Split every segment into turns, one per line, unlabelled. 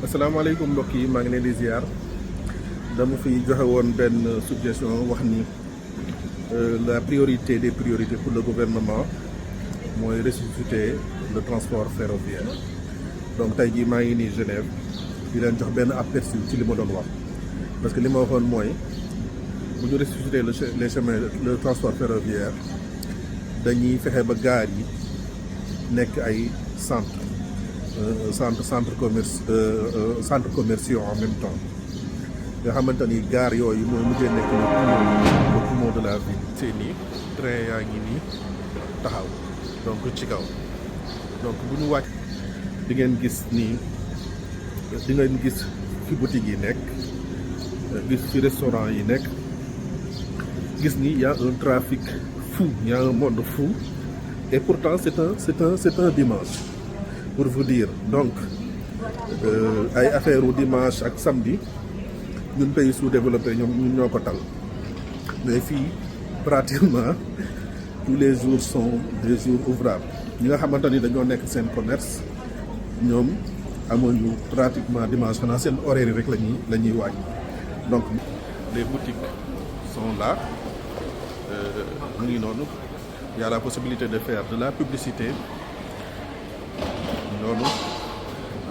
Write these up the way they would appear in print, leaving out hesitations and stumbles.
asalaamaaleykum mbokk yi maa ngi leen di ziar dama fi joxe woon benn suggestion wax ni la priorité des priorités pour le gouvernement mooy ressusciter le transport ferroviaire donc tey jii maa ngi nii Genève di leen jox benn aperçu ci li ma doon wax parce que li ma waxoon mooy bu ñu ressusciter les chemins le transport ferroviaire dañuy fexe ba gaar yi nekk ay centre commerciaux en même temps nga xamante ni gaar yooyu mooy mujjee nekk le poumon de la ville. c'est nii train yaa ngi nii taxaw donc ci kaw donc bu ñu wàcc di ngeen gis nii di ngeen gis fi boutique yi nekk gis fi restaurant yi nekk gis ni y a un trafic fou, y a un monde fou et pourtant c'est un dimanche pour vous dire donc ay affaire u dimanche ak samedi ñun pays sous-développé ñun ñoo ko tal mais fii pratiquement tous les jours sont des jours ouvrables ñi nga xamante ni dañoo nekk seen commerce ñoom amuñu pratiquement dimanche xanaa seen horaire yi rek la ñuy wàññi donc les boutiques sont là mu ngi noonu y a la possibilité de faire de la publicité noonu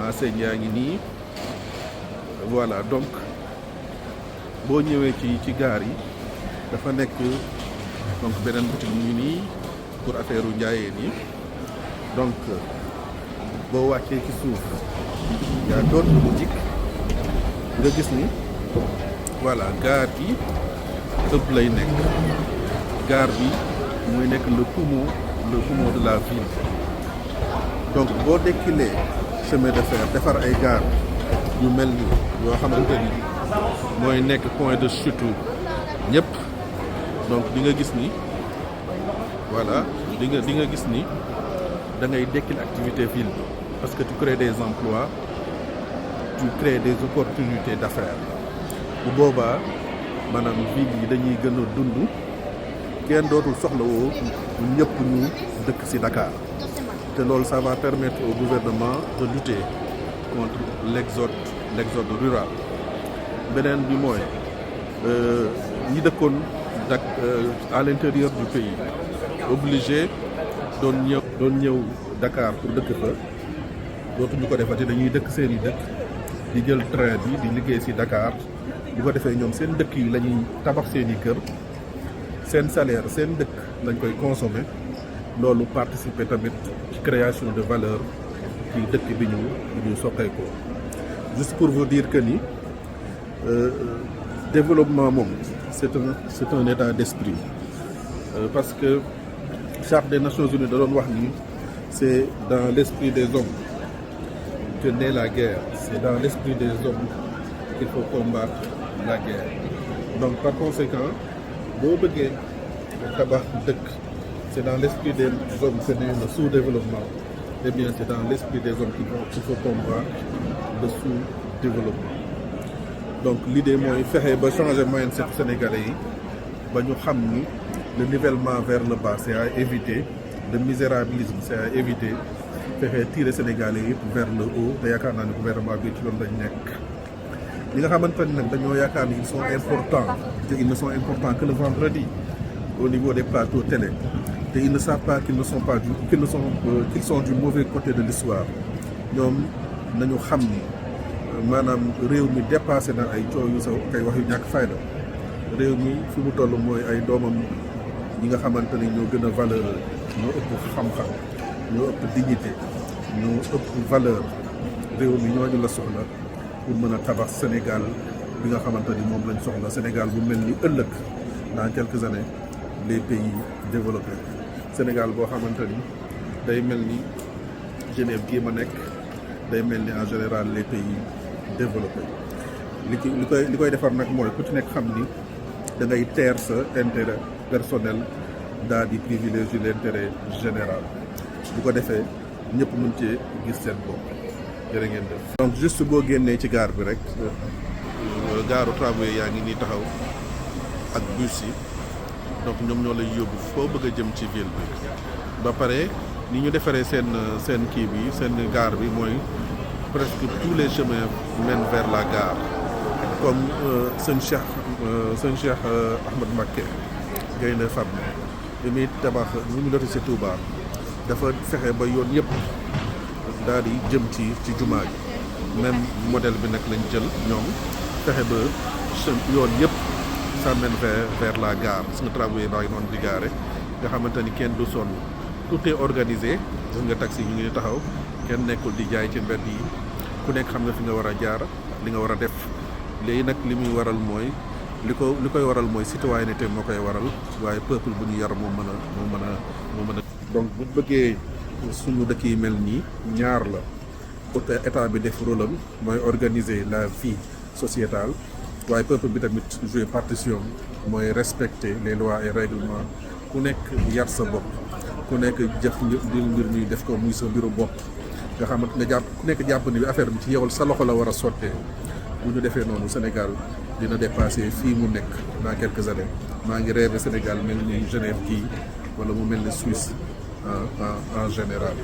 enseigne yaa ngi nii voilà donc boo ñëwee ci gaar yi dafa nekk donc beneen boutique mu ngi nii pour affaire u njaayeen yi donc boo wàccee ci suuf y a d'autres boutiques nga gis ni voilà gaar bi ëpp lay nekk gaar bi mooy nekk le poumon de la ville donc boo dekkilee chemin de fer defar ay gaar yu mel ni yoo xamante ni mooy nekk point de chute ñëpp donc di nga gis ni voilà di nga gis ni da ngay dekkil activité ville bi parce que tu crées des emplois tu crées des opportunités d'affaires bu boobaa maanaam ville yi dañuy gën a dund kenn dootul soxlawoo ñëpp ñu dëkk ci Dakar te loolu ça va permettre au gouvernement de lutter contre l'exode rural beneen bi mooy ñi dëkkoon à l'intérieur du pays obligé doon ñëw Dakar pour dëkk fa dootuñu ko defati dañuy dëkk seeni dëkk di jël train bi di liggéey ci Dakar bu ko defee ñoom seen dëkk yi la ñuy tabax seeni kër seen salaire seen dëkk lañ koy consommer loolu participer tamit ci création de valeur ci dëkk bi ñu soqee ko juste pour vous dire que ni développement moom c'est un état d'esprit parce que charte des Nations Unies da doon wax ni c'est dans l'esprit des hommes que naît la guerre c'est dans l'esprit des hommes qu'il faut combattre la guerre donc par conséquent boo bëggee tabax dëkk c'est dans l'esprit des hommes que naît le sous-développement eh bien c'est dans l'esprit des hommes qu'il faut combattre le sous-développement donc l'idée mooy fexe ba changer mindset sénégalais yi ba ñu xam ni le nivellement vers le bas c'est à éviter le misérabilisme c'est à éviter fexe tirer sénégalais yi vers le haut te yaakaar naa ne gouvernement bi ci loolu lañ nekk ñi nga xamante ni nag dañoo yaakaar ni ils sont importants te ils ne sont importants que le vendredi au niveau des plateaux télé te ils ne savent pas qu'ils sont du mauvais côté de l'histoire ñoom nañu xam ni maanaam réew mi dépassé na ay coow yu saw kay wax yu ñàkk fayda réew mi fi mu toll mooy ay doomam ñi nga xamante ni ñoo gën a valeureux ñoo ëpp xam-xam ñoo ëpp dignité ñoo ëpp valeur réew mi ñooñu la soxla pour mën a tabax Sénégal bi nga xamante ni moom lañ soxla Sénégal bu mel ni ëllëg dans quelques années les pays développés Sénégal boo xamante ni day mel ni Genève gii ma nekk day mel ni en général les pays développés li koy defar nag mooy ku ci nekk xam ni da ngay teer sa intérêt personnel daal di privilégier l'intérêt général bu ko defee ñëpp mën cee gis seen bopp jërë ngeen def. donc juste boo génnee ci gare bi rek gaaru tramway yaa ngi nii taxaw ak bus yi donc ñoom ñoo lay yóbbu foo bëgg a jëm ci ville bi ba pare ni ñu defaree seen kii bi seen gare bi mooy presque tous les chemins mènent vers la gare comme sëñ Cheikh Ahmed Mbacké Gaïndé Fatma bi muy tabax ñu mu loti si Touba dafa fexe ba yoon yëpp daal di jëm ci jumaa ji même modèle bi nag lañ jël ñoom fexe ba yoon yëpp ça mène vers la gare gis nga travaux yi baa ngi noonu di gaare nga xamante ni kenn du sonn tout est organisé gis nga taxi yi ñu ngi taxaw kenn nekkul di jaay ci mbedd yi ku nekk xam nga fi nga war a jaar li nga war a def léegi nag li muy waral mooy li koy waral mooy citoyenneté moo koy waral waaye peuple bu ñu yar moo mën a donc bu bëggee suñu dëkk yi mel nii ñaar la état bi def rôle am mooy organiser la vie sociétale waaye peuple bi tamit jouer partition mooy respecter les lois et règlements ku nekk yar sa bopp ku nekk jëf mbir ñuy def ko muy sa mbiru bopp nga xamante ne ku nekk jàpp ni affaire bi ci yow sa loxo la war a sottee bu ñu defee noonu Sénégal dina dépasser fii mu nekk dans quelques années maa ngi rêvé Sénégal mel ni Genève kii wala mu mel ni Suisse en général